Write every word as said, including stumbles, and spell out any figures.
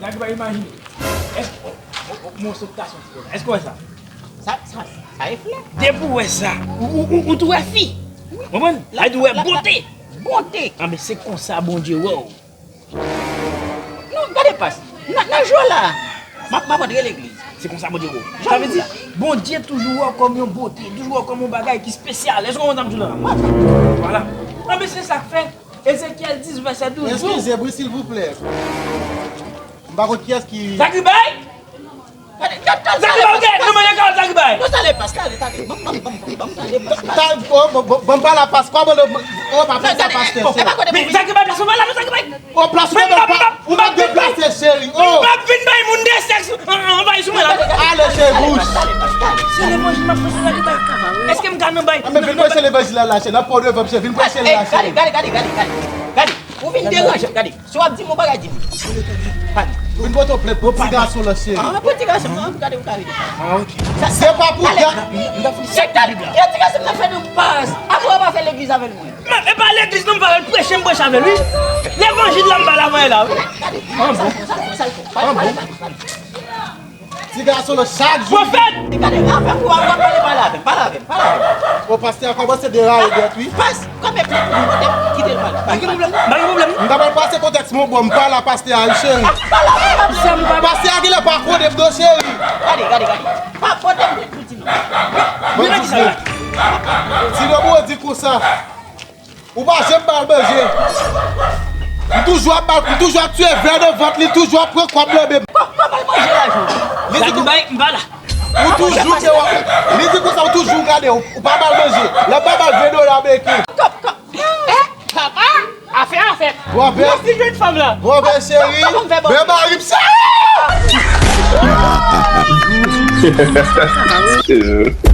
Zaki bay imajine. Èske, o, o, o, mwen sot ta soti konsa. Èske w wè sa? Sa, sa, sa e flè. Depi w wè sa, ou, ou, ou, ou tou wè fi. Konprann? Ay tou wè bonte. Bonte. Anben, se konsa Bondye wè w. Non, gade pas. Nan, nan jou la, m ap, m ap antre legliz. Se konsa Bondye wè w. Sa vle di, Bondye toujou wè w kòm yon bote, toujou wè w kòm yon bagay ki espesyal. Èske w konprann sa m di w la? Vwala. Anben, se sa k fè Ezekyèl dis, vèsè douz di w. Eskize, wi, silvouplè. M pa konn kiyès ki Zaki bay? Zaki bay, ou gen nan manje kawòt Zaki bay? Non, tande, pas, tande, tande. Ban m, ban m, ban m, ban m, ban m tande, pas, pas. Ta, o, ban, ban, ban m pale a pas, kòman le, o, pa fè sa, pastè, se. Men Zaki bay plas ou pa la, non, Zaki bay. O, plas ou pa, ou pa deplase, cheri, o. M ap vin bay moun de sèks, an, anvayi sou mwen la. Ale, cheri, bouch. Se levanjil m ap preche Zaki bay. Èske m ka nan bay? Anben, vin preche levanjil la, la, cheri. Nan po devan, cheri, vin preche la, cheri. Gade, gade, gade, gade, gade. Gade, ou vin deranje, gade. Si w ap di m yon bagay, di m. Vin pote yon plent pou ti gason lan, cheri. Ah, pou ti gason lan, gade ou ka rele. Ah, ok. Se pa pou gade. Se gade, gade ti gason nan fè nou pas. Apre w pa fè legliz avè l, mwen. Men, e pa legliz non, m pa al preche, m preche avè l, wi. Levanjil la, m ba l avè l la, wi. An bon. An bon. Ti gason lan chak jou. Pwofèt! Gade, afè pou w ap pale, pale avè m, pale avè m, pale avè m. O, pastè a kòmanse deraye nèt, wi. Pas, kòman pou w kite l pale? Pa gen pwoblèm, pa gen pwoblèm. M ta pral pase kontèks mwen, bon, m pale a pastè a, wi, cheri. Pale avè m, pastè a genlè pa konnen m non, cheri. Gade, gade, gade. Pa pote m pou di non. Bon, di non. Ti non, bon, di konsa. Ou pa janm ba l manje. M toujou ap ba l, m toujou ap tiye vè nan vant li, toujou ap pran kòb nan men m. Kò-, kòman l manje lajan? Li di Zaki bay, m pa la. Ou toujou te wè, li di konsa, ou toujou gade, ou, ou pa ba l manje. Lè m pa ba l ven dola ameriken. Kòb, kòb. Eh, papa, afè a fèt. Bon, ben. Mwen si jwenn fanm lan. Bon, ben, cheri. Kòman m fè bon? Ben, mari m, cheri.